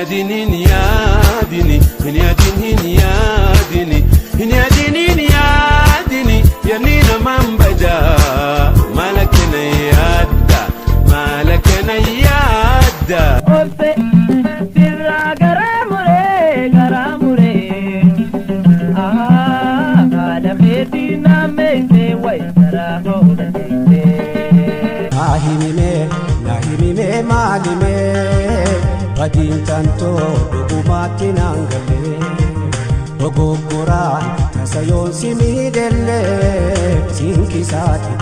yaadin hin yaadini hin yaadin hin yaadini hin yaadin hin yaadini yaadni namaan badaa maal akkana yaadda maal akkana yaadda. Obse sirraa garaa muree garaa muree haala keetii naammeessee wayi garaa hoolate. Naa himime naa himime maalime badiin tantoo dhugumaatti naan galee dogoggoraan tasa yoon si miidhellee siinqisaati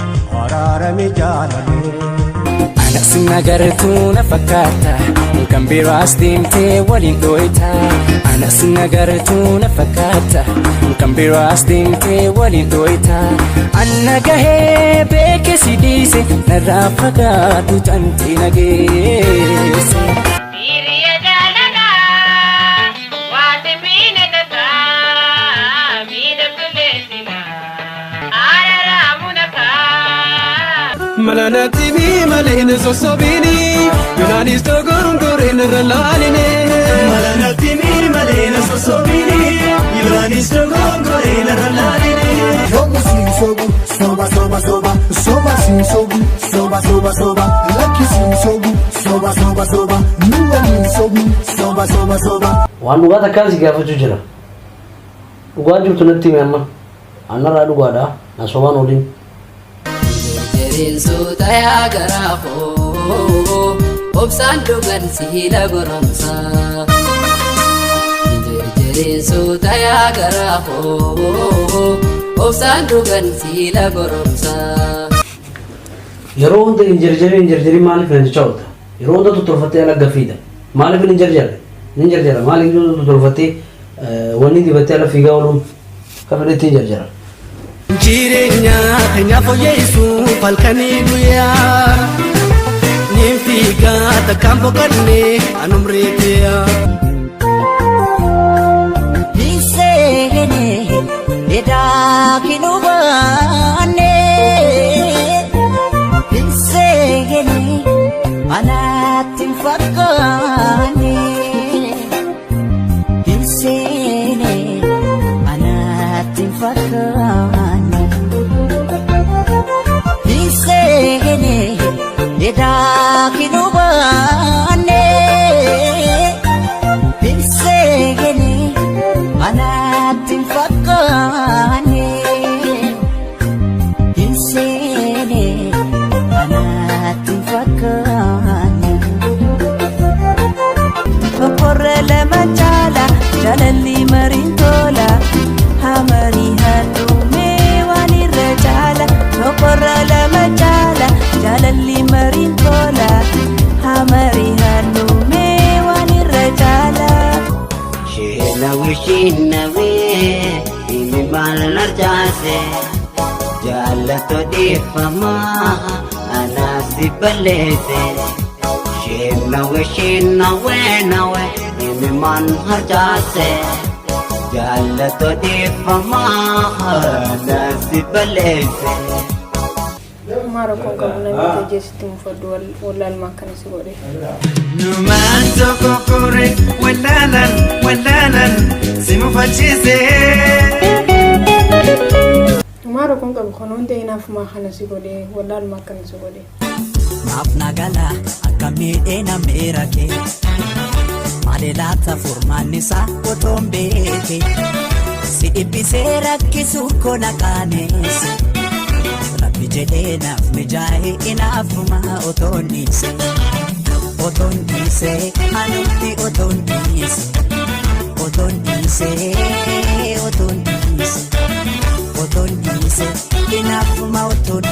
araarame jaalalee. Anas nagartuu na fakkaata kan biraas deemtee waliin dhooyta. Anas nagartuu na fakkaata kan biraas deemtee waliin dhooyta. Anna gahee beeke si dhiise narraa fagaadhu tanti nageesse. Hiriya jaalalaa waati miine tasaa miidhagdulee silaa araaraamu nakaa. Malanatti malee na sossobiini Yoonaanis dogongoreen irra laaline. Malanatti malee na sossobiini Yoonaanis dogongoreen irra laaline. Soba sin sobu, soba soba soba, soba sin sobu, soba soba soba, lucky sin sobu, soba soba soba, nuwani sobu, soba soba soba. Waan dhugaa takkaan si gaafachuu jira. Dhugaa jirtu natti himi amma. Annarraa dhugaadha. Na sobaan oolin. Jeriinsuuta yaa garaa koo obsaan dhugan siila goromsa. Jeriinsuuta yaa garaa koo obsaan dhugan siila goromsa. Yeroo hunda hin jarjarin hin jarjarin maaliif nan jechaa oolta? Yeroo hunda tottolfattee ala gaffiidha. Maaliif hin jarjarre? Hin jarjara. Maaliif tottolfattee wanni dibattee ala fiigaa ooluun ka fedhetti hin jarjara. Jireenya keenya fooyyessuuf halkanii guyyaa niin fiigaa takkaan boqonnee anumree kiyyaa. Hinseenee edaa kinubaanee hinseenee anaatti hin fakkaanne hinseenee anaatti hin fakkaanne hinseenee edaa kinubaanee hinseenee anaatti hin fakkaanne hinseenee anaatti hin fakkaanne. Tokkorra lama caala jaalalli mariin tola hamarii handhuumee waan irra caala. Tokkorra lama caala jaalalli mariin tola hamarii handhuumee waan irra caala. Sheenawi sheenawi imi maal narjaase jaallato dhiifamaa anaaf si balleesse. Sheenawi sheenawi nawe imi maal harjaase jaallato dhiifamaa anaaf si balleesse. Maa rakkoon qabu namni tajjeesitti mufadhu wallaaluma akkana si godhe. Numaan tokko kore wallaalan wallaalan si mufachiise. Maa rakkoon qabu kan hunda hinaafumaa kana si godhe wallaaluma akkana si godhe. Naaf nagala akka miidhee namni rakkee maali laata furmaanni isaa otoon beeke si dhibbisee rakkisu koo na qaaneesse rabbi jedhee naaf mijaa'ee inaafuma otoon dhiise otoon dhiise anumti otoon dhiise otoon dhiise otoon dhiise otoon dhiise inaafuma otoon.